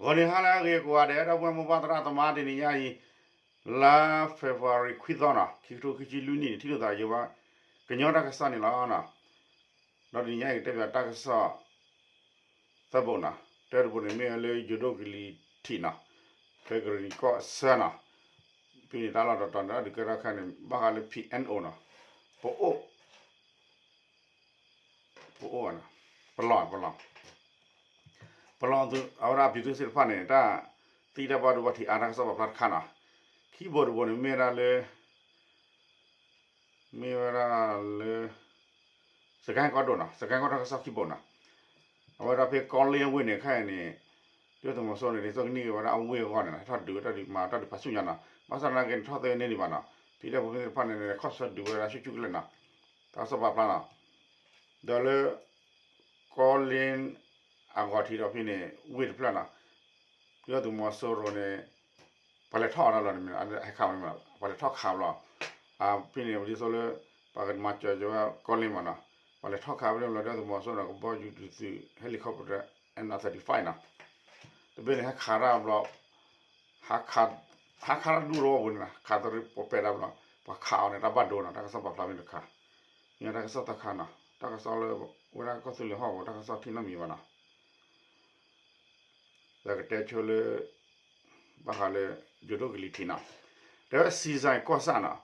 ဂီၤနံၤဟါလၢအဂ့ၤကိးဂၤဒဲး ဒီပုၢ်ဝဲၢ်မိၢ်ပၢ်သရၣ်သမါ တနံၤညါအံၤ လါ February ခွံသီနီၤ ခံကထိခံဆံလွံၢ်နံၣ်န့ၣ် ထံၣ်လိာ်သးယိၤဘၣ် ကညီတၢ်ကစီၣ်န့ၣ်လီၤ. ဒီးတနံၤညါအံၤ ကတဲဘၣ်တၢ်ကစီၣ် သၢဘိနီၤ, တၢတဘိန့ၣ်မ့ၢ်ဝဲလၢယိၤဒိၣ်ကလံၤထံးနီၤ, ဖဲကရ့ၣ်နံၤကီၢ်ဆၢနီၤ, ဖဲန့ၣ်တၢ်လီၢ်တတီၤန့ၣ် ဒုးကဲထီၣ်ခါန့ၣ် ဘၣ်ဃးလၢ P N O နီၤ, ပအိၣ် ပအိၣ်နီၤ, ပလီၢ် ပလီၢ် ပလီၢ်သု အဝဲဒၣ်အပျံၤသုးစ့ၣ်တဖၣ်န့ၣ် တၢ်သံတၢ်ဘၣ်ဒိဘၣ်ထံးအါ တၢ်ကစီၣ်ပာ်ဖျါတခါနီၤ, ခံဘိတဘိန့ၣ်မ့ၢ်ဝဲဒၣ်လၢ မ့ၢ်ဝဲဒၣ်လၢ စကဲကီၢ်ဒိၣ်နီၤ, စကဲကီၢ်တၢ်ကစီၣ်ခံဘိနီၤ, အဝဲဒၣ်ဖဲကီလ့ဝ့ၢ်န့ၣ် ခဲအံၤန့ၣ် ဒုၣ်ဒါသုးမီၤစိရိၤန့ၣ် ဒ်သိးကန့ၢ်က့ၤဝဲဒၣ်အဝ့ၢ်အဂီၢ်န့ၣ် ဟဲထီၣ်ဒုးဝဲတၢ်ဒုးမၤတၢ်ဒုးဖးဆူၣ်ညါနီၤ, ဘၣ်ဆၣ်သနာ်က့န့ၣ် ထီၣ်သ့န့ၢ်ဒံးဘၣ်နီၤ, ဖံဒဲဖိသ့ၣ်တဖၣ်န့ၣ် ခီၣ်ဆၢဒုးဝဲဒၣ်ဆူၣ်ဆူၣ်ကလဲာ်နီၤ, တၢ်ကစီၣ်ပာ်ဖျါနီၤ, ဒီးလၢ ကီလ့ အဂီၤထံးဒီးဖဲန့ၣ် ဝ့ၢ်တဖျၢၣ်နီၤ, ဒုၣ်ဒါသုးမီၤစိရိၤန့ၣ် ပှၤလဲၤထီၣ်အီၤတၢ်လီၤန့ၣ် ဟဲခးဝဲန့ၣ် ပှၤလဲၤထီၣ်ခးဘျီ, ဖဲန့ၣ် ဒ်သိးလၢ ပှၤကမၤစၢၤက့ၤဝဲကီလ့မးနီၤ, ပှၤလဲၤထီၣ်ခးဖဲန့ၣ်ဘျီ ဒုၣ်ဒါသုးမီၤစိရိၤန့ၣ် ကဘီယူၤဒုးသုး helicopter M thirty-five နီၤ, တဘ့ၣ်န့ၣ် ဟဲခးတၢ်ဘျီ ဟးခးတၢ်ဒူၣ်တဝီပူၤန့ၣ်နီၤ, ခးတၢ်ပှဲၤပှဲၤတၢ်ဘျီ ပှၤခးအီၤန့ၣ် တၢ်ဘၣ်ဒိနီၤ, တၢ်ကစီၣ်ပာ်ဖျါဖဲန့ၣ်တခါ, မ့ၢ်တၢ်ကစီၣ်တခါနီၤ, တၢ်ကစီၣ်လၢ ဝဲဒၣ်ကီၢ်သူလ့ၤဟီၣ်ကဝီၤ တၢ်ကစီၣ်ထံၣ်နီတမံၤဘၣ်နီၤ ဒီးကတဲဆိလၢ ဘၣ်ဃးလၢ ယိၤဒိၣ်ကလံၤထံးနီၤ, တဲဝဲ စံၣ်စဲၣ်ကီၢ်ဆၣ်နီၤ,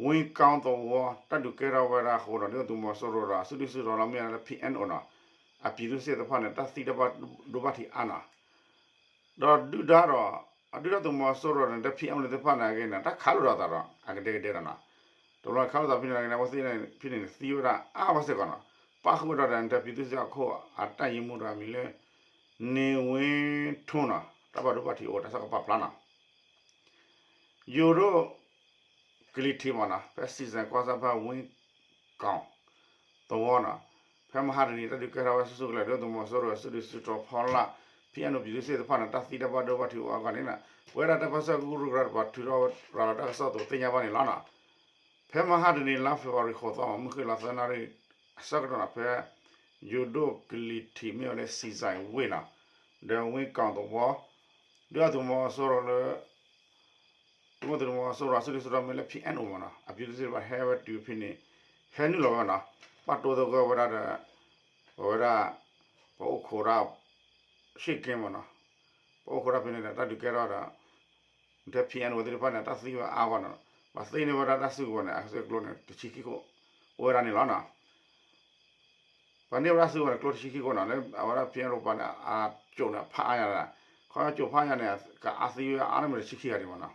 ဝ့ၢ်ကီၢ်သဝီ တၢ်ဒုးကဲထီၣ်ဝဲဒၣ်အဃိဒီး ဒုၣ်ဒါသုးမီၤစိရိၤဒီး စုဒုၣ်စုတီၤလၢမ့ၢ်ဝဲဒၣ်လၢ P N O နီၤ, အပျံၤသုးစ့ၣ်တဖၣ်န့ၣ် တၢ်သံတၢ်ဘၣ်ဒိဘၣ်ထံးအါနီၤ ဒီးဒုၣ်ဒါဒီး ဒုၣ်ဒါသုးမီၤစိရိၤန့ၣ် ဒီး P N O သ့ၣ်တဖၣ်န့ၣ်အဂ့ၢ်န့ၣ် တၢ်ခးလိာ်သးဒီး အကဒဲကဒဲဒီးနီၤ, တဘျီခးလိာ်သးဖဲန့ၣ်န့ၣ် အဝဲသ့ၣ်ဖဲန့ၣ်သံဝဲဒၣ်အါဝဲစ့ၢ်ကီးနီၤ, ပၣ်ဃုာ်ဝဲဒၣ်ဒီး ဒုၣ်ဒါသုးစ့ၣ်အခိၣ်အတၢ်ယံၤမူဒီးအမံၤလၢ နေဝင်းထွန်းနီၤ, တၢ်ဘၣ်ဒိဘၣ်ထံးအိၣ် တၢ်ကစီၣ်ကပာ်ဖျါနီၤ ယိၤဒိၣ်ကလံၤထံးမးနီၤ, ဖဲစံၣ်စဲၣ်ကီၢ်ဆၣ်ဖဲ ဝ့ၢ်ကီၢ်သဝီနီၤ, ဖဲမဟါတနံၤ တၢ်ဒုးကဲထီၣ်ဝဲဆူၣ်ဆူၣ်ကလဲာ် ဒုၣ်ဒါသုးမီၤစိရိၤ စုဒုၣ်စုတီၤဖီလာ် P N O ပျံၤသုးစ့ၣ်တဖၣ်န့ၣ် တၢ်သံတၢ်ဘၣ်ဒိဘၣ်ထံးအိၣ်အဂီၢ်န့ၣ်နီၤ, ပဝဲဒၣ်တၢ်ပၢဆှၢကရူၢ်ကရၢတဖၣ် ထုးထီၣ်ရၤလီၤတၢ်ကစီၣ်အသိးသ့ၣ်ညါဘၣ်န့ၣ်လီၤနီၤ. ဖဲမဟါတနံၤ လါ February ဃိးသီ မုၢ်ဃ့ၢ်လီၤသၢနၣ်ရံၣ်အဆၢကတီၢ်နီၤ, ဖဲယိၤဒိၣ်ကလံၤထံးမ့ၢ်ဝဲလၢစံၣ်စဲၣ်ဝ့ၢ်နီၤ, ဒီးဝ့ၢ်ကီၢ်သဝီ ဒုၣ်ဒါသုးမီၤစိရိၤလၢ သုးမီၤစိရိၤအစုဒုၣ်စုတီၤမ့ၢ်လၢ P N O မးနီၤ, အပျံၤသုးစ့ၣ်တဖၣ်ဟဲဝဲတုၤဖဲန့ၣ် ဟဲနုာ်လီၤဝဲနီၤ, ပာ်တိသဂၢၢ်ဝဲဒၣ်ဒီး ပဝဲဒၣ် ပအိၣ်ခိးတၢ် ရှ့ၣ်က့မးနီၤ, ပအိၣ်ခိးတၢ်ဖဲန့ၣ်ဒီး တၢ်ဒုးကဲထီၣ်ဒီး ထဲ P N O သ့ၣ်တဖၣ်န့ၣ် တၢ်သံဝဲအါဂီၢ်နီၤ, ပှၤသ့န့ၢ်ဝဲဒၣ်တၢ်စုကဝဲၤန့ၣ် အစုကျိန့ၣ် တဆံခံခိၣ် အိၣ်ဝဲဒၣ်န့ၣ်လီၤနီၤ. ပှၤန့ၢ်ဝဲဒၣ်စုကဝဲၤန့ၣ် ကျိတဆံခံခိၣ်နီၤ, လၢအဝဲဒၣ် P N O ပှၤန့ၣ် အကၠိၣ်န့ၣ် ဖးအါညါဒၣ်, ခီကၠိၣ်ဖးအါညါန့ၣ် ကအါသံဝဲအါန့ၢ်မ့ၢ်တဆံခံဂၤဒံးမးနီၤ.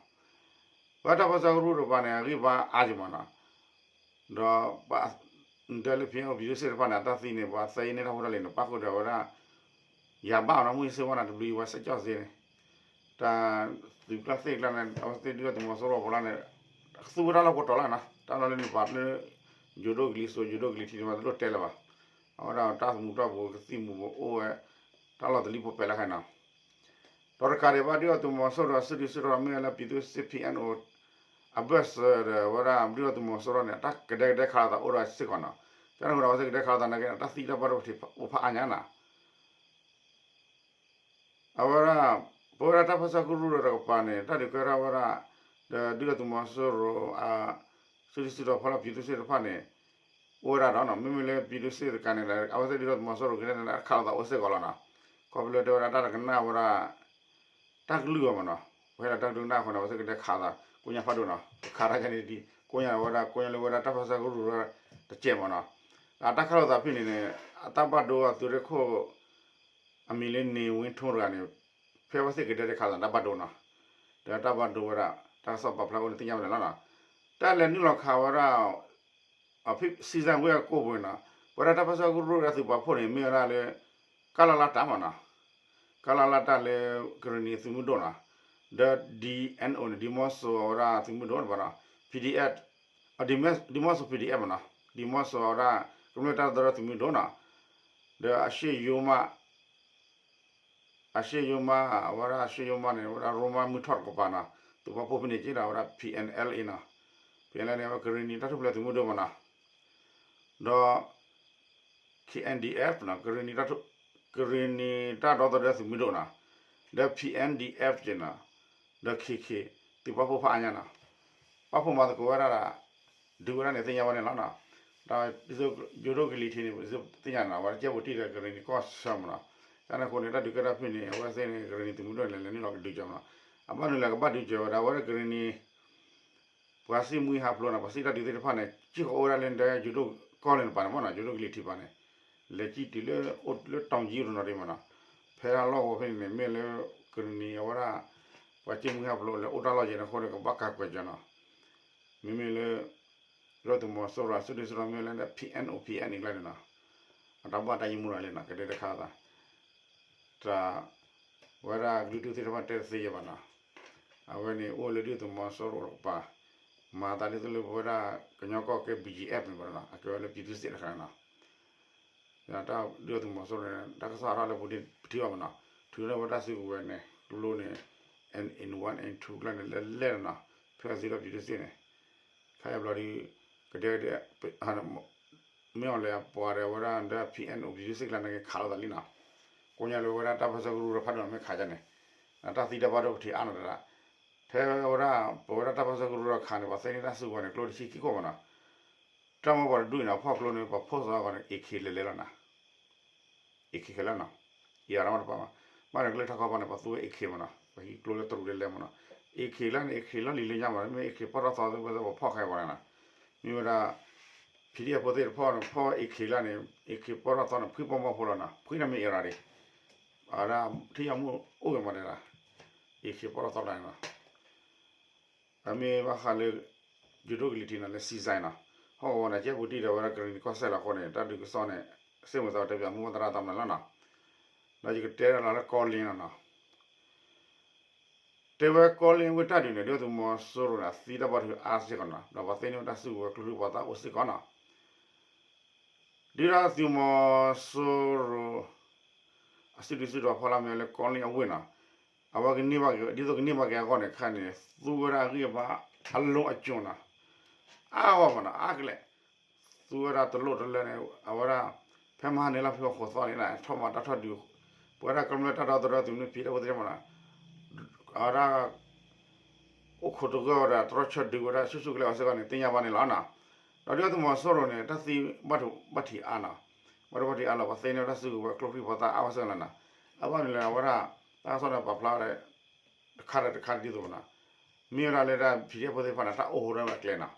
ပှၤတၢ်ပၢဆှၢကရူၢ်တဖၣ်န့ၣ် အဂံၢ်ဘါအါက့ၤမးနီၤ, ဒီး တဲလၢ P N O ပျံၤသုးစ့ၣ်တဖၣ်န့ၣ် အတၢ်သံန့ၣ် ပှၤသဲအံၤန့ၢ်တၢ်ဖိတၢ်လံၤန့ၣ် ပၣ်ဃုာ်ဒီးဝဲဒၣ် ယၤဘၣ်နီၤ, မုၢ်ယ့ၢ်စ့ၢ်ဝဲနၤ တဘျုးယဝဲစဲးကၠီၣ်စ့န့ၣ်, တၢ်သုးကျါသ့ၣ်ကျါန့ၣ် အဝဲသ့ၣ်ဒုၣ်ဒါသုးမီၤစိရိၤဖိလၢန့ၣ် သူဝဲဒၣ်လီၢ်ကိးတီၤလၢနီၤ, တၢ်လီၢ်လၢန့ၣ်ပှၤလၢ ယိၤဒိၣ်ကလံၤစိး ယိၤဒိၣ်ကလံၤထံးန့ၣ် ပှၤတလိၣ်တဲလၢၤဘၣ်, အဝဲဒၣ်တၢ်သမူထီၣ်ပူၤ ကသံၣ်မူၤပူၤအိၣ်ဝဲ တၢ်လီၢ်တလံၤဖိပဲာ်လၢခဲနီၤ. ဒီးတကးဒံးဘၣ် ဒုၣ်ဒါသုးမီၤစိရိၤ စုဒုၣ်စုတီၤမ့ၢ်ဝဲလၢ ပျံၤသုးစ့ၣ် P N O အဘၢၣ်စၢၤဒီး အဝဲဒၣ်ဒုၣ်ဒါသုးမီၤစိရိၤန့ၣ် အတၢ်ကဒဲကဒဲခးလိာ်သးအိၣ်ဒီးစ့ၢ်ကီးနီၤ, ကန့ၣ်ဃိဒီးအဝဲသ့ၣ်ကဒဲခးလိာ်သးနာ်က့န့ၣ် တၢ်သံတၢ်ဘၣ်ဒိဘၣ်ထံးအိၣ်ဖးအါညါနီၤ. အဝဲဒၣ် ပဝဲဒၣ်တၢ်ပၢဆှၢကရူၢ်တကပၤန့ၣ် တၢ်ဒုးကဲထီၣ်ဝဲဒၣ် ဒီးဒုၣ်ဒါသုးမီၤစိရိၤ စုဒုၣ်စုတီၤဖီလာ် ပျံၤသုးစ့ၣ်တဖၣ်န့ၣ် အိၣ်ဝဲဒၣ်ဒီးနီၤ, မ့မ့ၢ်လၢပျံၤသုးစ့ၣ်တကးန့ၣ်ဒီး အဝဲသ့ၣ်ဒုၣ်ဒါသုးမီၤစိရိၤက့ၤန့ၣ် ခးလိာ်သးအိၣ်စ့ၢ်ကီးလီၤနီၤ. ခီဖျိလၢတဲဝဲဒၣ်တၢ်တကနၣ်ဝဲဒၣ် တၢ်ကလုၢ်အီၤမးနီၤ, ပဟဲဒီးတၢ်ကလုၢ်ကနၣ်အဃိန့ၣ် အဝဲသ့ၣ်ကဒဲခးသး ကိညါဖးဒိၣ်နီၤ, ခးတၢ်ယါန့ၣ်ဒ် ကိညါဝဲဒၣ် ကိညါလၢဝဲဒၣ်တၢ်ပၢဆှၢကရူၢ်တကဲးမးနီၤ, အတၢ်ခးလိာ်သးဖဲန့ၣ်န့ၣ် အတၢ်ဘၣ်ဒိအသုးရ့ၣ်ခိၣ် အမံၤလၢ နေဝင်းထွန်း တဂၤန့ၣ် ဖဲအဝဲသ့ၣ်ကဒဲတခးသးတၢ်ဘၣ်ဒိနီၤ, ဒီးတၢ်ဘၣ်ဒိဝဲဒၣ် တၢ်ကစီၣ်ပာ်ဖျါအိၣ်န့ၣ်သ့ၣ်ညါဝဲဒၣ်လီၤနီၤ, တၢ်လဲၤနုာ်လီၤခးဝဲဒၣ် အဖံ စံၣ်စဲၣ်ဝ့ၢ်အကိၣ်ပူၤန့ၣ်နီၤ, ပဝဲဒၣ်တၢ်ပၢဆှၢကရူၢ်ဒီးသုးပာ်ဖှိၣ်န့ၣ် မ့ၢ်ဝဲဒၣ်လၢ ကလလတၢ်မးနီၤ, ကလလတၢ်လၢ ကရ့ၣ်နံၤသုးမုၢ်ဒိၣ်နီၤ, ဒီး ဒီအၣ်အၣ်အိၣ်န့ၣ် ဒံမီစိၤအဝဲဒၣ်သုးမုၢ်ဒိၣ်န့ၣ်ဘၣ်နီၤ, ပီၣ်ဒံအၣ်, ဒံမီစိၤ ပီၣ်ဒံအၣ်မးနီၤ, ဒံမီစိၤအဝဲဒၣ် ကမျၢၢ်တၢ်ဒီသဒၢသုးမုၢ်ဒိၣ်နီၤ, ဒီးအရှေ့ရိုးမ အရှေ့ရိုးမ အဝဲဒၣ်အရှေ့ရိုးမန့ၣ် အဝဲဒၣ်ရိမါမုၢ်ထီၣ်တကပၤနီၤ, သုးပာ်ဖှိၣ်ဖဲန့ၣ်က့ဒီး အဝဲဒၣ် P N L A နီၤ, P N L A န့ၣ် အဝဲကရ့ၣ်နံၤတၢ်ထူၣ်ဖျဲးသုးမုၢ်ဒိၣ်မးနီၤ, ဒီး K N D F နီၤ, ကရ့ၣ်နံၤတၢ်ဒီသဒၢသုးမုၢ်ဒိၣ်နီၤ, ဒီး P N D F က့နီၤ, ဒီး K K သုးပာ်ဖှိၣ်ဖးအါညါနီၤ, ပာ်ဖှိၣ်မၤသကိးဝဲဒၣ်ဒီး ဒုးဝဲဒၣ်န့ၣ်သ့ၣ်ညါဘၣ်န့ၣ်လီၤနီၤ. ဒီးယိၤဒိၣ်ကလံၤထံးန့ၣ် ပသ့ၣ်ညါနီၤ အဝဲကဲပူၤတံၢ်ဒီးကရ့ၣ်နံၤကီၢ်ဆၢမးနီၤ, တၢ်န့ၣ်အဃိန့ၣ် တၢ်ဒုးကဲထီၣ်ဖဲန့ၣ် အဝဲသ့ၣ်န့ၣ် ကရ့ၣ်နံၤသုးမုၢ်ဒိၣ်န့ၣ် လဲၤနုာ်လီၤကဒုးကၢမးနီၤ, အဘၣ်နုၤလဲၣ်ကဘၣ်ဒုးကၢဝဲဒၣ် အဝဲဒၣ်ကရ့ၣ်နံၤ ပှၤစံၣ်မှံဟးဖျိးနီၤ ပှၤစံၣ်တၢ်ဒုးသ့ၣ်တဖၣ်န့ၣ် ကံၣ်ဃီအိၣ်ဝဲဒၣ်လၢဒီးယိၤဒိၣ်ကီၢ်လၢနပၤန့ၣ်မးနီၤ ယိၤဒိၣ်ကလံၤထံးပၤန့ၣ်, လဲၤကံၣ်တုၤလၢအိၣ်လၢတီၤကံတနီၤဒံးမးနီၤ, ဖဲဒၣ်လီၢ်ကဝီၤဖဲန့ၣ်န့ၣ် မ့ၢ်လၢ ကရ့ၣ်နံၤအဝဲဒၣ် ပှၤစံၣ်မှံဟးဖျိးလၢအိၣ်တၢ်လီၢ်ယဲၢ်န့ၣ်အဃိန့ၣ် ကဘၣ်ကၤကွဲးကၢနီၤ, မ့မ့ၢ်လၢ ဒုၣ်ဒါသုးမီၤစိရိၤအစုဒုၣ်စုတီၤမ့ၢ်လၢ P N O P N အကျါန့ၣ်နီၤ, အတၢ်ဘၣ်တၢ်ယံာ်မူရၤလံနီၤ ကတဲတခါသး တၢ် ဝဲဒၣ်ကလုာ်ဒူၣ်သ့ၣ်တဖၣ်တဲတသ့ယဲၢ်ဘၣ်နီၤ, အဝဲန့ၣ်အိၣ်လၢဒုၣ်ဒါသုးမီၤစိရိၤတကပၤ, မၤသးဒ်သိးလၢပဝဲဒၣ်ကညီကီၢ်ကဲ B G F န့ၣ်ဘၣ်နီၤ အကဲဝဲလၢပြည်သူ့စစ်တခါန့ၣ်နီၤ, တၢ်ဒုၣ်ဒါသုးမီၤစိရိၤန့ၣ် တၢ်ကစီၣ်ဟးထီၣ်လၢပူၤပထံၣ်ဘၣ်မးနီၤ, ထုးထီၣ်ဝဲတၢ်စုကဝဲၤန့ၣ် ကျိန့ၣ် N one N two ကျါန့ၣ် လဲၣ်လဲၣ်လီၤနီၤ, ဖဲအသံဒီးပြည်သူ့စစ်န့ၣ် ခါအံၤဘျီဒီး ကဒဲကဒဲ မ့ၢ်အီၤလဲၣ်အပှၤဒီးဝဲဒၣ်ဒီး P N O ပြည်သူ့စစ်ကျါန့ၣ်က့ၤခးလိာ်သးလံနီၤ, ကိးညါလၢဝဲဒၣ်တၢ်ပၢဆှၢကရူၢ်ဒီးဖးဒိၣ်မ့ၢ်ခးဒ်န့ၣ်, တၢ်သံတၢ်ဘၣ်ဒိၣ်ပထံၣ်အါနီၤတဒၣ်, ဖဲဝဲဒၣ် ပဝဲဒၣ်တၢ်ပၢဆှၢကရူၢ်ဒီးခးန့ၣ် ပှၤသ့န့ၢ်တၢ်စုကဝဲၤန့ၣ် ကျိတဆံခံခိၣ်မးနီၤ, တၢ်မ့ၢ်ပှၤတဒူၣ်အံၤနီၤ ဖီၣ်ကျိန့ၣ် ပှၤဖီၣ်စီအဂီၢ်န့ၣ် AK လဲၤလဲၤလီၤနီၤ AK ခဲလၢာ်နီၤ, အံၤအရၣ်မ့ၢ်တပာ်ဘၣ်, ဘၣ်န့ၣ်ကလုၢ်ထီၣ်ခီပီန့ၣ် ပှၤသူဝဲ AK မးနီၤ, ပှၤဟံးကျိလၢတရူးလၢလဲမးနီၤ, AK လၢန့ၣ် AK လီၢ်လံၤလၢညါမး မ့ၢ် AK ပီၢ်ထီၣ်သီသ့ၣ်ဝဲသ့ၣ်ပှၤဖီၣ်ခဲပှၤန့ၣ်နီၤ, မ့ၢ်ဝဲဒၣ် PDF ဖိသ့ၣ်တဖီၣ်န့ၣ် ဖီၣ် AK လၢန့ၣ် AK ပီၢ်ထီၣ်သီန့ၣ် ဖှံပီၢ်မီၢ်ဖိလီၤနီၤ, ဖှံန့ၣ်မ့ၢ်အံၤရၣ်ဒံး, အဝဲဒၣ်ထံၣ်ယီၤမုၢ်အိၣ်ဂ့ၤမးဒဲးဒၣ်, AK ပီၢ်ထီၣ်သီတၢ်န့ၣ်နီၤ အမ့ၢ်ဘၣ်ဃးလၢ ယိၤဒိၣ်ကလံၤထံးနီၤ လၢစံစဲနီၤ, ဟီၣ်ကဝီၤန့ၣ် ကဲပူၤတံၢ်ဒီးဝဲဒၣ်ကရ့ၣ်နံၤကီၢ်စဲၣ်လီၤအဃိန့ၣ် တၢ်ဒုးကစီၣ်န့ၣ် စ့ၢ်မုၢ်သးဝဲတဲပၠးမူဘၣ်သရၣ်သမါလီၤနီၤ, ဒီးယကတဲဒၣ်လီၤလၢကီလ့နီၤနီၤ, တဲဝဲကီလ့အဝ့ၢ်တၢ်ဒုးန့ၣ် ဒုၣ်ဒါသုးမီၤစိရိၤန့ၣ် အသံတၢ်ဘၣ်ဒိၣ်အါစ့ၢ်ကီးနီၤ, ဒီးပှၤသ့န့ၢ်ဝဲတၢ်စုကဝဲၤကျိချံမျိာ်သၣ်အိၣ်စ့ၢ်ကီးနီၤ ဒုၣ်ဒါသုးမီၤစိရိၤ အစုဒုၣ်စုတီၤဖီလာ်မ့ၢ်လၢကီၢ်လ့အဝ့ၢ်နီၤ, အဝဲကန့ၢ်ဘၣ်က့ၤ ဒ်သိးကန့ၢ်ဘၣ်က့ၤအဂီၢ်န့ၣ် ခဲန့ၣ် သူဝဲဒၣ်အဂံၢ်အဘါအလိၤအကိၤနီၤ, အါဂီၢ်မးနီၤ အါကလဲာ်, သူဝဲဒၣ်တလိၣ်တလၢန့ၣ် အဝဲဒၣ် ဖဲမဟါန့ၣ်လီၤဖဲဃိးသီန့ၣ် ထီၣ်မၤတၢ်ထီၣ်ဒုး, ပဝဲဒၣ်ကမျၢၢ်တၢ်ဒီသဒၢသုးမုၢ် PDF ဖိသ့ၣ်မးနီၤ အဝဲဒၣ် အိၣ်ခိးတဂၢၢ်ဝဲဒီး တြီဆၢဒုးဝဲဒၣ်ဆူၣ်ဆူၣ်ကလဲာ်အီၤစ့ၢ်ကီးန့ၣ် သ့ၣ်ညါဘၣ်န့ၣ်လီၤနီၤ, ဒီးဒုၣ်ဒါသုးမီၤစိရိၤန့ၣ် တၢ်သံဘၣ်ဒိၣ်ဘၣ်ထံးအါနီၤ, ဘၣ်ဒိၣ်ဘၣ်ထံးအါလီၤ ပှၤသ့န့ၢ်ဝဲတၢ်စုကဝဲၤကျိချံမျိာ်သၣ်အါဝဲစ့ၢ်ကီးလီၤနီၤ, အဘၣ်မနုၤလဲၣ် အဝဲဒၣ် တၢ်ကစီၣ်န့ၣ်ပာ်ဖျါဝဲ တခါဒီးတခါဒ်သိးနီၤ, မ့ၢ်ဝဲဒၣ်လၢဒၣ် PDF ဖိသ့ၣ်တဖၣ်န့ၣ် တၢ်အိၣ်ဟူးဝဲဒၣ်ကျဲနီၤ,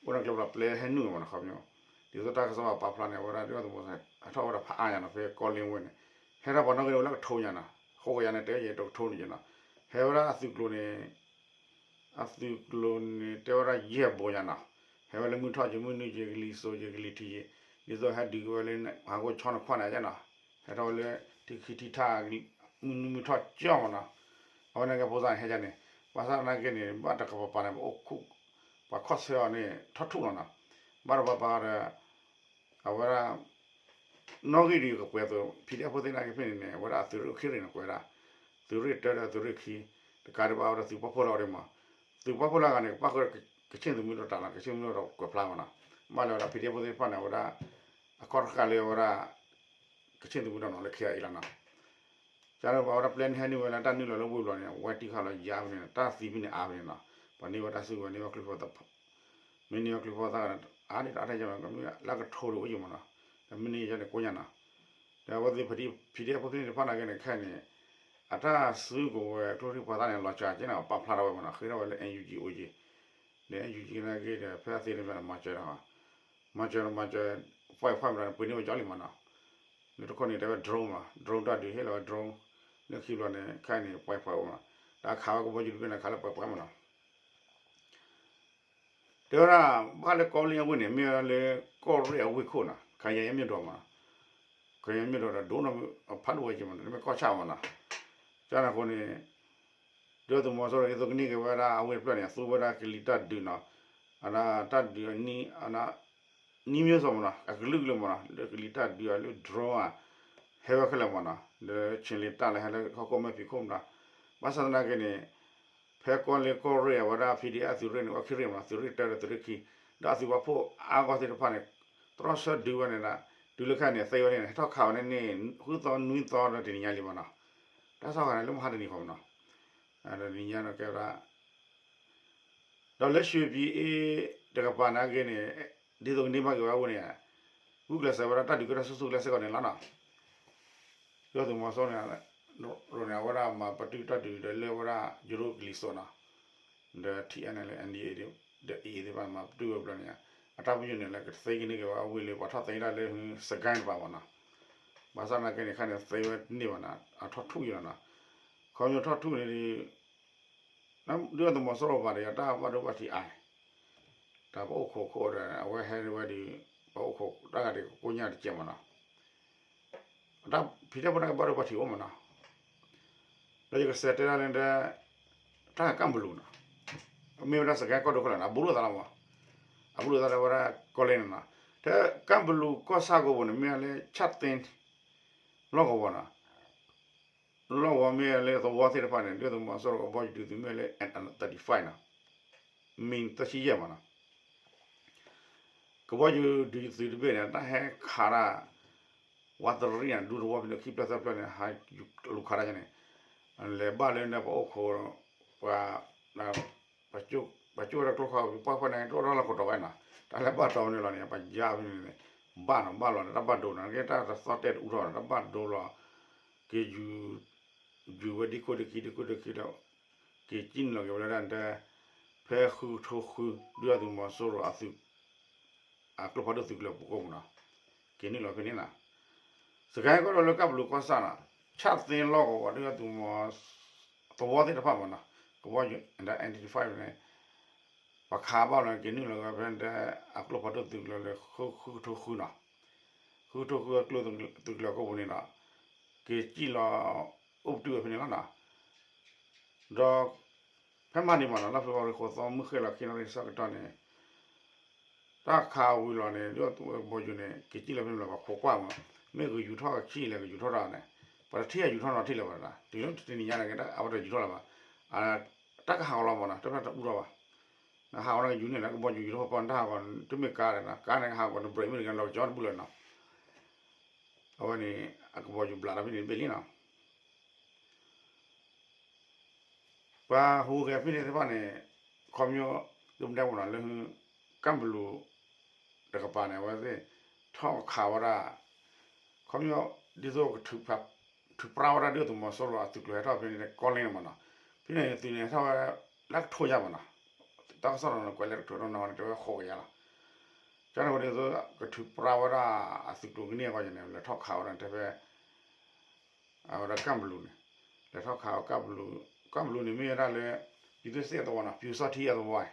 အိၣ်ဒၣ်ကျဲဘျီပျဲဟဲနုာ်မးနီၤ ခီပညီ, ဒ်သိးတၢ်ကစီၣ်ပာ်ဖျါန့ၣ် အဝဲဒၣ်ဒုၣ်ဒါသုးမီၤစိရိၤ ဟဲထီၣ်ဝဲဒၣ်ဖးအါညါနီၤ ဖဲကီလ့ဝ့ၢ်န့ၣ်, ဟဲထီၣ်ပှၤနီၣ်ဂံၢ်န့ၣ်အိၣ်လၢကထိညါနီၤ, ဃိးကယၤန့ၣ် တဲဝဲယဲၢ်တကထိန့ၣ်နီၤ, ဟဲဝဲဒၣ်အသုးကျိၤန့ၣ် အသုးကျိၤန့ၣ် တဲဝဲဒၣ်ယဲၢ်ဘိညါနီၤ, ဟဲဝဲလၢမုၢ်ထီၣ်က့ၤ မုၢ်နုာ်က့ၤ ကလံၤစိးက့ၤ ကလံၤထံးက့ၤ, ဒ်သိးဟဲဒုးက့ၤဝဲလၢ ဟးဂိၢ်ဆီနခွါန့ၣ်နီၤ, ဟဲထီၣ်ဝဲလၢ ထံခံထံထၣ် မုၢ်နုာ်မုၢ်ထီၣ်ကၠီမးနီၤ, အဝဲန့ၣ်ကဲဖိသၣ်န့ၣ် ဟဲကန့ၣ်, ဘၣ်ဆၣ်သနာ်က့န့ၣ် ဘၣ်တကပၤပၤန့ၣ် ပအိၣ်ခိး ပှၤခီၣ်ဆၢအီၤန့ၣ် ထီၣ်ထူၣ်လီၤနီၤ, ဘၣ်တပၤပၤဒီး အဝဲဒၣ် နီၣ်ဂံၢ်ဒ်ကကွဲးအသိး PDF ဖိသ့ၣ်နာ်က့ဖဲန့ၣ်န့ၣ် အဝဲဒၣ်အသုးရ့ၣ်အိၣ်ခံရ့ၣ်န့ၣ်ကွဲးဒၣ်, သုးရ့ၣ်တၢဒီးသုးရ့ၣ်ခံ, တကးဒံးဘၣ်ဝဲဒၣ်သုးပာ်ဖှိၣ်လၢအီၤဒံးမး, သုးပာ်ဖှိၣ်လၢအဂၤန့ၣ် ကပၣ်ဃုာ်ဒီးကဆ့ၣ်သုးမုၢ်ဒိၣ်တၢ်လီၤ ကဆ့ၣ်သုးမုၢ်ဒိၣ်ဒီးကွဲးဖျါမးနီၤ, ဘၣ်လၢဝဲဒၣ် PDF ဖိသ့ၣ်တဖၣ်န့ၣ် အဝဲဒၣ် အခီၣ်တဃာ်လၢဝဲဒၣ် ကဆ့ၣ်သုးမုၢ်ဒိၣ်နီၤလၢခံအံၤလီၤနီၤ ကန့ၣ်ပှၤဝဲဒၣ်ပျဲန့ၣ်ဟဲနုာ်ဝဲလၢတၢ်နုာ်လီၤလၢဝ့ၢ်ဘျီန့ၣ် အဝဲတံၢ်ခါလီၤယါဖဲန့ၣ် တၢ်သံဖဲန့ၣ်အါဖဲန့ၣ်နီၤ, ပှၤန့ၢ်ဝဲတၢ်စုကဝဲၤ န့ၢ်ဝဲကျိဖီသၣ်, မ့ၢ်န့ၢ်ဝဲကျိဖီသၣ်န့ၣ် အါဒံးတၢ်ထဲယါမး ကမ့ၢ်လၢကထိတအိၣ်ယံၤမးနီၤ, ဒီးမ့ၢ်န့ၢ်ယါန့ၣ်ကိးညါနီၤ, ဒီးအဝဲသ့ၣ် PDF ဖိသ့ၣ်တဖၣ်နာ်က့န့ၣ် ခဲအံၤန့ၣ် အတၢ်စုကဝဲၤကျိချံမျိာ်သၣ်န့ၣ် လီၤစှၤက့န့ၣ် ပာ်ဖျါထီၣ်ဝဲမးနီၤ ဃ့ထီၣ်ဝဲလၢ NUG အိၣ်က့ၤ, ဒီး NUG နာ်က့ဒီး ဖဲအသ့န့ၣ်မၤစၢၤဒီး မၤစၢၤမၤစၢၤ ပှဲၤဖးမးဒီး ပှ့ၤန့ၢ်ဝဲကၠီလံမးနီၤ, လၢတခိၣ်န့ၣ် တဲဝဲ drone မး drone တၢ်ဒုးဟ့ၣ်လီၤဝဲ drone လၢခံဘျီန့ၣ် ခဲအံၤန့ၣ် ပှဲၤပှဲၤအိၣ်မး, တၢ်ခးဝဲကဘီယူၤတဘ့ၣ်န့ၣ် ခးလၢပှဲၤပှဲၤမးနီၤ, တဲဝဲဒၣ် ဘၣ်ဃးလၢကီလ့အဝ့ၢ်န့ၣ် မ့ၢ်ဝဲဒၣ်လၢကီၢ်ရ့ၣ်အဝ့ၢ်ခိၣ်နီၤ ခါယဲၢ်မ့ၢ်ဒိးမးနီၤ, ခါယဲၢ်မ့ၢ်ဒိးဒီးဒိၣ်နီၤ ဖးဒိၣ်ဝဲက့ၤမးနီၤ တမ့ၢ်ကီၢ်ဆၣ်မးနီၤ, ကန့ၣ်အဃိန့ၣ် ဒုၣ်ဒါသုးမီၤစိရိၤ ဒ်သိးကန့ၢ်က့ၤဝဲဒၣ်အဝ့ၢ်တဖျၢၣ်န့ၣ် အသူဝဲဒၣ်ကလံၤတၢ်ဒုးနီၤ, အတၢ်ဒုးအနံၣ် နံၣ်မ့ၢ်စီမးနီၤ အကလုာ်ကလုာ်မးနီၤ လၢကလံၤတၢ်ဒုးအလၢ drone ဧါ, ဟဲဝဲခဲလၢာ်မးနီၤ လၢဆ့လ့တၢ်လၢဟဲလၢဟီၣ်ခိၣ်မဲာ်ဖံးခိၣ်မးနီၤ, ဘၣ်ဆၣ်သနာ်က့န့ၣ် ဖဲကီၢ်လ့ကီၢ်ရ့ၣ်အဝဲဒၣ် PDF အသုးရ့ၣ်န့ၣ် အိၣ်ခံရ့ၣ်မးနီၤ သုးရ့ၣ်တၢဒီးသုးရ့ၣ်ခံ, ဒီးအသုးပာ်ဖှိၣ်အါဂီၢ်သ့ၣ်တဖၣ်န့ၣ် တြီဆၢဒုးဝဲန့ၣ်ဒီး တုၤလၢခဲအံၤန့ၣ် သ့ဝဲန့ၣ် ဟဲထီၣ်ခးဝဲန့ၣ်န့ၣ် ဃုသီနွံသီဒီးတနံၤညါလံမးနီၤ, တ တၢ်ကစီၣ်ဂၤန့ၣ် လၢမဟါတနံၤဃီမနီၤ, တနံၤညါဒီးကဲဝဲဒၣ် ဒီးလၢ ရွှေပြည်အေး တကပၤန့ၣ်က့န့ၣ် ဒ်သိးကန့ၢ်ဘၣ်က့ၤဝဲအဂီၢ်န့ၣ် ဂုာ်ကျဲးစၢးဝဲဒၣ်တၢ်ဒုးကဲထီၣ်ဆူၣ်ဆူၣ်ကျဲစ့ၢ်ကီးန့ၣ်လီၤနီၤ. ဒုၣ်ဒါသုးမီၤစိရိၤန့ၣ် အဝဲဒၣ်မၤပတုာ်တၢ်ဒုးဒီးလၢဝဲဒၣ်ယိၤဒိၣ်ကလံၤစိးနီၤ, ဒီး ထံၣ်အဲၣ်အဲၣ်လ်အ့ၣ် အန်ဒံၣ်အ့ၣ် ဒီး အ့ၣ်အ့ၣ် သ့ၣ်တဖၣ်မၤပတုာ်ဝဲဘျီန့ၣ် အတၢ်ပညိၣ်န့ၣ်လၢကသ့ကန့ၢ်က့ၤဝဲအဝ့ၢ်လၢပှၤထီၣ်သ့ဒၣ်လၢ စကဲတပၤမနီၤ. ဘၣ်ဆၣ်သနာ်က့န့ၣ် ခါန့ၣ်သ့ဝဲတန့ၢ်ဘၣ်နီၤ, အထီၣ်ထူၣ်ယနီၤနီၤ, ခီဖျိထီၣ်ထူၣ်န့ၣ်ဒီး ဒုၣ်ဒါသုးမီၤစိရိၤပၤဒီး တၢ်ဘၣ်ဒိဘၣ်ထံးအါန့ၣ်, တၢ်ပအိၣ်ခိးခိၣ်ဒီး အဝဲဟဲဝဲဒီး ပအိၣ်ခိးတၢ်ဂၤဒံးကိညၢ်တကဲးမနီၤ, တၢ်ဖံးတၢ်ဖိန့ၣ်ကဘၣ်ဒိဘၣ်ထံးအိၣ်မနီၤ. ဒီးယကစးတဲဒၣ်လၢ တၢ်ကၢ်ဘလူးနီၤ, မ့ၢ်ဝဲဒၣ်စကဲကီၢ်ဒိၣ်ခိၣ်လီၤနီၤ, အဘူးလိာ်သးလီၤမး, အဘူးလိာ်သးလၢဝဲဒၣ်ကီၢ်လဲၣ်န့ၣ်နီၤ, တၢ်ကၢ်ဘလူးကီၢ်ဆၣ်ကဝီၤန့ၣ် မ့ၢ်ဝဲလၢ ဆၣ်သ့ လီၢ်ကဝီၤနီၤ, လီၢ်ကဝီၤမ့ၢ်ဝဲလၢသဝီသ့ၣ်တဖၣ်န့ၣ် ဒုၣ်ဒါသုးမီၤစိရိၤကဘီယူၤဒုးသုးမ့ၢ်ဝဲလၢ သၢၣ်တံၣ်ၾၢၣ်နီၤ, မံၤသၢဆံယဲၢ်မနီၤ. ကဘီယူၤဒုးသုးတဘ့ၣ်န့ၣ် တၢ်ဟဲခးတၢ် ဝးတရံၣ်န့ၣ် ဒူသဝီဖဲန့ၣ် ခံဖျၢၣ်သၢဖျၢၣ်န့ၣ် ဟးလူၤခးတၢ်န့ၣ်, လဲၤဘၣ်လၢန့ၣ်ပအိၣ်ခိး ပှၤ ပှၤကၠိၣ်ဝဲဒၣ်ကျိခီ ပှၤဖဲန့ၣ် တအိၣ်တၢ်လီၢ်ခိးတီၤဝဲနီၤ, တၢ်လဲၤဘၣ်တီၤဖဲန့ၣ်လီၤန့ၣ် ပယါဖဲန့ၣ်န့ၣ် ဘၣ်နီၤ ဘၣ်လီၤန့ၣ် တၢ်ဘၣ်ဒိနီၤ ကဲတၢ်တသီၣ်တဲတအူထီၣ်နီၤ တၢ်ဘၣ်ဒိလီၤ, က့ၤယူၤ ယူၤဝဲဒ့ခိၣ်ဒ့ခံ ဒ့ခိၣ်ဒ့ခံဒီး က့ၤစံၣ်နုာ်လီၤက့ၤဝဲဒၣ်တဲ ဖဲဃုကထိဃု ဒုၣ်ဒါသုးမီၤစိရိၤအသုး အကျိဖးဒိၣ်သုးကလၢၤပူၤကိးပူၤနီၤ, က့ၤနုာ်လီၤဖဲန့ၣ်နီၤ, စကဲကီၢ်ဒိၣ်လၢကၢ်ဘလူးကီၢ်ဆၣ်နီၤ, ဆၣ်သ့လီၢ်ကဝီၤဒုၣ်ဒါသုးမီၤ သဝီသ့ၣ်တဖၣ်မနီၤ, ကဘီယူၤ identify န့ၣ် ပှၤခးဘၣ်လီၤန့ၣ် က့ၤနုာ်လီၤဝဲဖဲတဲ အကျိဖးဒိၣ်သုးကလၢၤလၢ ဃုကထိဃုနီၤ, ဃုကထိဃုအကျိသုးကလၢၤကိးပူၤန့ၣ်ဒီး က့ၤစံၣ်လီၤ အိၣ်ပတုာ်ဝဲဖဲန့ၣ်လီၤနီၤ, ဒီး ဖဲမဟါန့ၣ်မနီၤ လါဖ့ၤဘြူၤအါရံၤ ဃိးသီ မုၢ်ဃ့ၢ်လီၤခံနီၤရံၣ်ဆၢကတီၢ်န့ၣ် တၢ်ခးဝံၤလီၤန့ၣ် ဒုၣ်ဒါသုးကဘီယူၤန့ၣ် က့ၤစံၣ်လီၤဖဲန့ၣ်လီၤ ပှၤခိးကွၢ်မး, မ့ၢ်ကယူၤထီၣ်ကဆံၣ်လဲၣ် ကယူၤထီၣ်တၢ်န့ၣ် ပှၤတထံၣ်အယူၤထီၣ်နီတထံၣ်လၢၤဘၣ်, တုၤလၢတနံၤညါန့ၣ် အဝဲတယူၤထီၣ်လၢၤဘၣ်, တၢ်ကဟးဂီၤလီၤမနီၤ တဖျၢၣ်တအူထီၣ်ဘၣ်, နဟးဂီၤန့ၣ်ကယူၤန့ၣ်လၢကဘီယူၤယူၤထီၣ်ဖီဖီ နတဟးဂီၤန့ၣ် တမ့ၢ်ကါဒီးနီၤ ကါန့ၣ်ဟးဂီၤန့ၣ် ဘြဲးမ့ၢ်တဂ့ၤ လီၤကကၠီတဘူၣ်လၢၤနီၤ, အဝဲန့ၣ် အကဘီယူၤဘျးလီၤဖဲန့ၣ်တဘ့ၣ်လံနီၤ ပှၤဟူးဂဲၤဖဲန့ၣ်သ့ၣ်တဖၣ်န့ၣ် ခီပညီ ဒိမတဲမနီၤလၢ ကၢ်ဘလူး တကပၤန့ၣ် အဝဲသ့ၣ် ထီၣ်ခးဝဲဒၣ် ခီပညီ ဒ်သိးကထုးဖး ထုးပြါဝဲဒၣ်ဒုၣ်ဒါသုးမီၤစိရိၤအသုးကျိၤဟဲထီၣ်ဖဲန့ၣ် ကီၢ်လဲၣ်န့ၣ်မနီၤ, ဖဲန့ၣ်သုးန့ၣ်ဟဲထီၣ်ဝဲ လၢကထိညါမနီၤ, တၢ်ကစီၣ်ဒီးနကွဲးလၢကထိနီၢ်နီၢ်န့ၣ် တဲဝဲဃိးကယၤလီၤ, ကန့ၣ်ဝဲဒ်သိး ကထုးပြါဝဲဒၣ်အသုးကျိၤကန့ၢ်အဂီၢ်န့ၣ် လဲၤထီၣ်ခးဝဲဒၣ်တဲဖဲ အဝဲဒၣ်ကၢ်ဘလူးန့ၣ် လဲၤထီၣ်ခးဝဲကၢ်ဘလူး, ကၢ်ဘလူးန့ၣ်မ့ၢ်ဝဲဒၣ်လၢ ပြည်သူ့စစ်အသဝီနီၤ, ပျူစောထီးအသဝီ,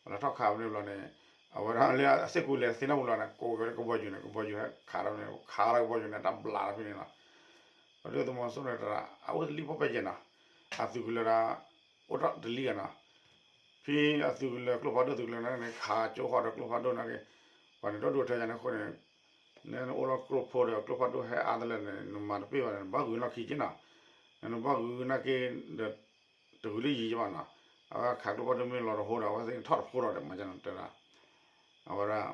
လဲၤထီၣ်ခးဝဲန့ၣ်ဘျီန့ၣ် အဝဲဒၣ်လၢအစ့ၢ်ကီးလဲၤသ့ၣ်နီၣ်ပူၤလီၤန့ၣ် ကိးဝဲလၢကဘီယူၤန့ၣ် ကဘီယူၤဟဲခးထီၣ်န့ၣ် ခးထီၣ်ကဘီယူၤန့ၣ် တၢ်ဘျးထီၣ်ဖဲန့ၣ်လီၤ, ဒီးဒုၣ်ဒါသုးမီၤစိရိၤန့ၣ် အအိၣ်တလံၣ်ဖိပဲကဲနီၤ, အသုးကလၢၤဒီး အိၣ်ထီၣ်တလံၣ်ဂၤနီၤ ဖဲအသုးကလၢၤကျိဖးဒိၣ်သုးကလၢၤန့ၣ် ခးကၠိဃီဒီးကျိဖးဒိၣ်န့ၣ်က့ၤ, ပှၤန့ၣ်ဒီဒူၣ်ထဲယၤန့ၣ်အဃိန့ၣ်, နအိၣ်လီၤကျိဖိဒီးကျိဖးဒိၣ်ဟဲအါတလၢန့ၣ် နမၤတပ့ၢ်ဘၣ်န့ၣ် နဘၣ်ဂုာ်လီၢ်ခံက့နီၤ, နဘၣ်ဂုာ်နာ်က့ဒီး တဂုာ်လၢယံၤကဘၣ်နီၤ, အဝဲခးကျိဖးဒိၣ်မ့ၢ်လီၤတဟိဒီး အဝဲသ့ၣ်ထီၣ်တဖိဒီး မၤကနီၤတဲဒၣ်, အဝဲဒၣ်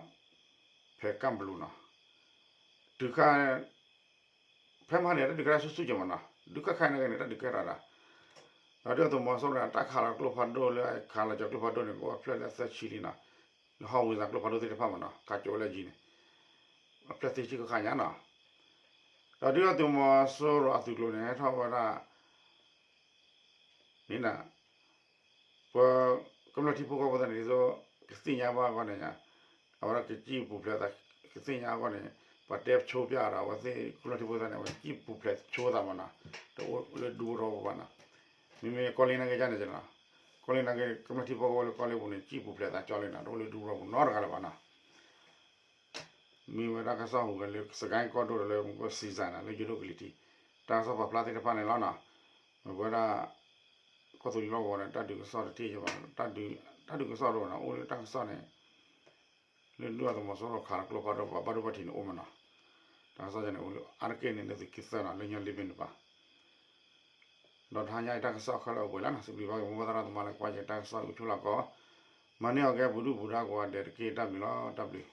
ဖဲကၢ်ဘလူးနီၤ, တုၤခါ ဖဲမဟါန့ၣ် တၢ်ဒုးကဲထီၣ်ဆူၣ်ဆူၣ်က့ၤမနီၤ, ဒုးခါခါန့ၣ်ဂ့ၤန့ၣ် တၢ်ဒုးကဲထီၣ်ဒၣ်, ဒီးဒုၣ်ဒါသုးမီၤစိရိၤန့ၣ် တၢ်ခးလီၤကျိဖးဒိၣ်လၢ ခးလီၤကၠီၤကျိဖးဒိၣ်န့ၣ် ကအိၣ်ဖျၢၣ်လၢသၢဆံလံနီၤ, လၢဟီၣ်ဝံသးကျိဖးဒိၣ်သ့ၣ်တဖၣ်မနီၤ ခးကၠိဝဲလၢယံၤန့ၣ်, အဖျၢၣ်သၢဆံဃၣ်ဃၣ်ညါနီၤ, ဒီးဒုၣ်ဒါသုးမီၤစိရိၤအသုးကျိၤန့ၣ် ဟဲထီၣ်ဝဲဒၣ် မ့ၢ်ဒၣ် ပှၤကမျၢၢ်ထံဖိကီၢ်ဖိသ့ၣ်န့ၣ် ဒ်သိးကသ့ၣ်ညါဘၣ်အဂီၢ်န့ၣ်, အဝဲဒၣ်ကစံၣ်ပူၤဖျဲးသး ကသ့ၣ်ညါအဂီၢ်န့ၣ်, ပှၤတဲဆိပျဲဒီး အဝဲသ့ၣ်ကမျၢၢ်ထံဖိသ့ၣ်န့ၣ် အဝဲစံၣ်ပူၤဖျဲးဆိသးမနီၤ, တအိၣ်လၢဒူဖိထီဖိဘၣ်နီၤ, မ့မ့ၢ်ကီၢ်လ့နာ်က့န့ၣ်နီၤ, ကီၢ်လ့နာ်က့ ကမျၢၢ်ထံဖိကီၢ်ဖိလၢကီၢ်လ့ပူၤန့ၣ် စံၣ်ပူၤဖျဲးသးကၠီလံနီၤ, တအိၣ်လၢဒူဖိထီဖိနီတဂၤလၢၤဘၣ်နီၤ မ့ၢ်ဝဲတၢ်ကစီၣ်ဟူးဂဲၤလၢ စကဲကီၢ်ဒိၣ်ဒီးလၢမူကီၢ်စံစၢ်န့ၣ် လၢယိၤဒိၣ်ကလံၤထံး, တၢ်ကစီၣ်ပာ်ဖျါသ့ၣ်တဖၣ်န့ၣ်လီၤနီၤ, မ့ၢ်ဝဲဒၣ် ကီၢ်သူလ့ၤလီၢ်ကဝီၤန့ၣ် တၢ်ဒုးကစီၣ်တထံၣ်ယဘၣ်, တၢ်ဒုးကစီၣ်တအိၣ်နီၤ, အိၣ်လၢတၢ်ကစီၣ်န့ၣ် လၢဒုၣ်ဒါသုးမီၤစိရိၤခးလီၤကျိဖးဒိၣ် ပှၤဘၣ်ဒိဘၣ်ထံးန့ၣ်အိၣ်မနီၤ, တၢ်ကစီၣ်န့ၣ်အိၣ်လၢအါတက့ၢ်န့ၣ် လၢသုးက့သၢနီၤ လၢညီလ့ဘ့ၣ်န့ၣ်ပၤ ဒီးတဟါညါအံၤတၢ်ကစီၣ်ခဲလၢာ်အိၣ်ပှဲၤလံနီၤ, စံးဘျုးဘၣ်က့ၤမိၢ်ပၢ်သရၣ်သမါလၢကွၢ်က့ၤတၢ်ကစီၣ်အံၤအိၣ်ဆိးလီၤကီး, မၤန့ၢ်အီၤကဲပူၤဒုၣ်ပူၤဒါကိးဂၤဒဲးတက့ၢ်, တၢ်ဘျုးလီၤ, တၢ်ဘျုး.